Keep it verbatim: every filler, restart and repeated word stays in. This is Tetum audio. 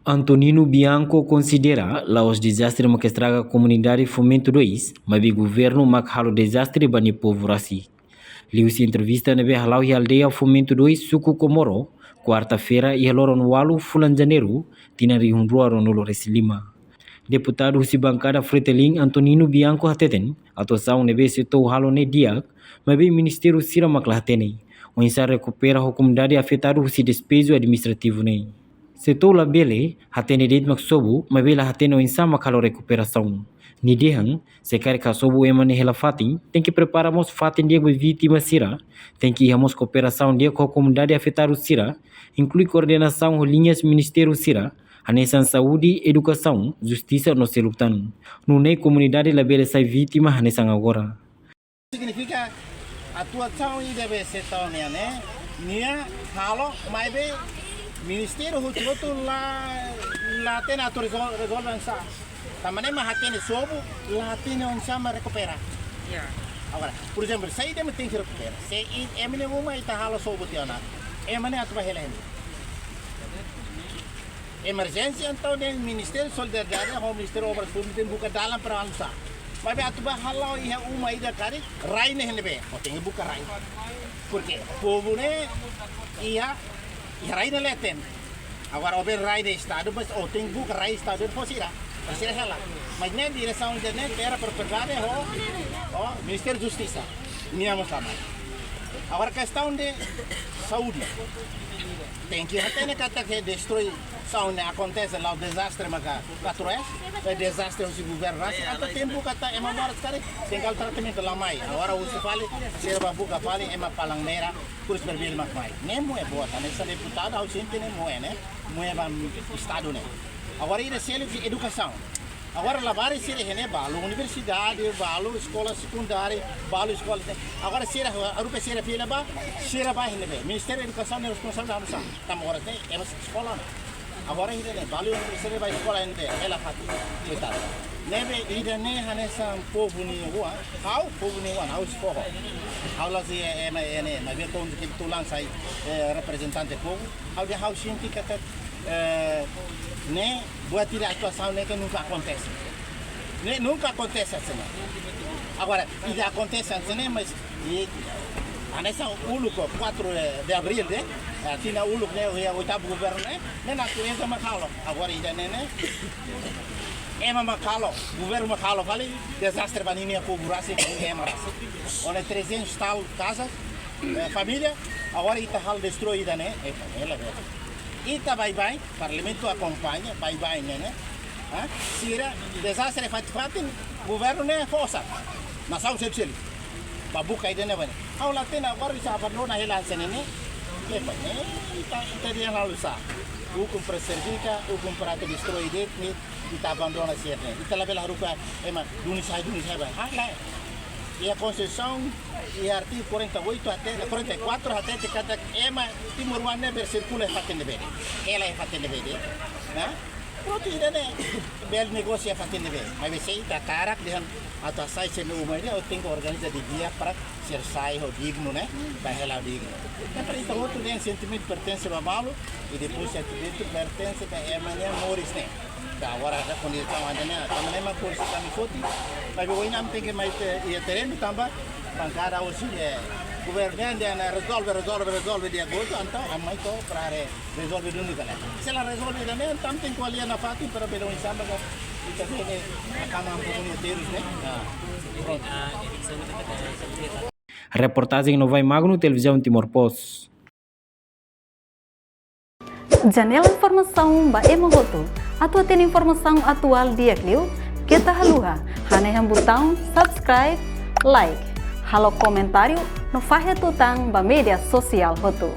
Antonino Bianco konsidera la'ós dezastre mak estraga komunidade Fomento dois, maibé governu mak halo dezastre ba nia povu rasik. Liuhusi entrevista ne'ebé hala'o iha aldeia Fomento dois, suku Comoro, kuarta-feira, iha loron ualu fulan Janeiru, tinan rihun rua ruanulu resin lima. Deputadu husi bankada Fretilin, Antonino Bianco hateten, atuasaun ne'ebé SEATOU halo ne'e di'ak, maibé ministériu sira mak la hatene oinsá rekupera ho komunidade afetadu husi despeju administrativu ne'e. SEATOU labele hatene de'it mak sobu, maibé la hatene oinsá mak halo rekuperasaun. Nia dehan, se karik hasobu ema ne'e hela fatin, tenke prepara mós fatin di'ak ba vítima sira, tenke iha mós kooperasaun di'ak ho komunidade afetadu sira, inklui koordenasaun ho liñas ministériu sira, hanesan saúde, edukasaun, justisa no seluk tan. Nune'e komunidade labele sai vítima hanesan agora. Signifika atuasaun ida be SEATOU nian ne'e, nia halo, maibé ministériu hotu-hotu la, la hatene atu rezol-, rezolve oinsá. Tanba ne'e mak hatene sobu, la hatene oinsá mak rekupera. Ya. Agora, por ezemplu, saida mak tenke rekupera? Se i-, ema nia uma ita halo sobu tiha ona, ema ne'e atu ba hela hende. Emerjénsia, entaun, ne'e Ministériu Solidariedade ho Ministériu Obras Públikas tenke buka dalan para avansa. Maibé atu ba hala'o iha uma ida karik, rai ne'e iha ne'ebé, ó tenke buka rai. Porke povu ne'e iha, iha rai ne'e leten. Agora, ó be rai ne'e Estadu, mas ó tenke buka rai Estadu fó sira, fó sira hela. Mas ne'e diresaun de ne'e, terra propriedade ho, ho Ministériu Justisa. Nia mós sama. Agora, kestaun de saúde. Tenke hatene katak destruisaun ne'e akontese la'ós dezastre maka quatro S, é dezastre husi governu rasik, entaun tempu katak ema moras karik, tenke halo tratamentu la mai. Agora husu fali, sira ba buka fali, ema Palmeiras, Cruz Vermelha mak mai. Ne'e moe boot, hanesan deputadu, ha'u sente ne'e moe, ne'e moe ba Estadu ne'e. Agora ida seluk edukasaun. Agora labarik sira iha ne'e balu universidade, balu eskola sekundária, balu eskola te-, agora sira, haruka sira fila ba, sira ba iha ne'ebé. Ministériu Edukasaun ne'e responsavel hanesan, tanba agora ne'e, ema eskola ona. Agora ida ne'e, balu universidade ba eskola iha ne'ebé, hela fatin. Koitadu. Ne'ebé ida ne'e hanesan povu nia oan, ha'u povu nia oan, ha'u husi foho. Ha'u la sei, eh, ema, eh, ne'e, maibé kuandu kebetulan sai, eh, reprezentante povu, ha'u dehan ha'u sente katak, eh, ne'e, buat ida atuasaun ne'e ke nunka akontese. Ne'e nunka akontese hanesan ne'e. Agora, ida akontese hanesan ne'e, mas, i, hanesan uluk quatro de abril ne'e, eh, tinan uluk ne'e, iha oitavu governu ne'e, ne'e natureza mak halo. Agora, ida ne'e ne'e, ema mak halo, governu mak halo fali, dezastre ba ninia povu rasik, ba ninia ema rasik. Ó-nia trezentos tal casas, eh, família, agora ita halo destrui ida ne'e, eh, ela, ita baibain, Parlamentu akompaña, baibain ne'e, ne'e. Ha? Sira, dezastre fatin-fatin, governu ne'e fó osan. Nasaun seluk-seluk. Ba buka ida ne'e ba ne'e. Ha'u la hatene agora sá abandona hela hanesan ne'e. Epá, ne'e, ita, ita dehan halo sá. Ukun para servika, ukun para atu destrui de'it, ne'e, ita abandona sira ne'e. Ita labele haruka, ema, duni sai, duni sai, ba. Ha, lae. Iha Konstituisaun, iha artigu quarenta e oito até, quarenta e quatro até, te katak ema timoroan ne'e bele sirkula iha fatin ne'ebé de'it. Hela iha fatin ne'ebé de'it. Nah? Prontu, ida ne'e, bele negósiu iha fatin ne'ebé. Maibé se ita hakarak dehan atu hasai sira-nia uma ida, ó tenke organiza didi'ak para sira sai ho dignu, ne'e? Ba hela dignu. Ne'e para ita hotu dehan sentimentu pertense ba balu, i depois sentimentu pertense ba ema nia moris ne'e. Agora, kondisaun ida ne'e, tanba ne'e mak kursi kami foti, maibé ohin ami tenke mai te-, iha terrenu tanba, bankada hosi, eh, governu ne'e, ne'e rezolve, rezolve, rezolve di'ak hotu, entaun ami mai to'o para re-, rezolve duni ka lae. Se la rezolve ida ne'e, entaun tenke ko'alia nafatin para bele oinsá mak ita bele hakama ami-nia terus ne'e. Ah, prontu. Reportajen Novai Magno, Televizaun Timor Post. Janela informasaun ba ema hotu. Atu hatene informasaun atuál di'ak liu, keta haluha hanehan butaun subscribe, like, halo komentáriu no fahe tutan ba média sosiál hotu.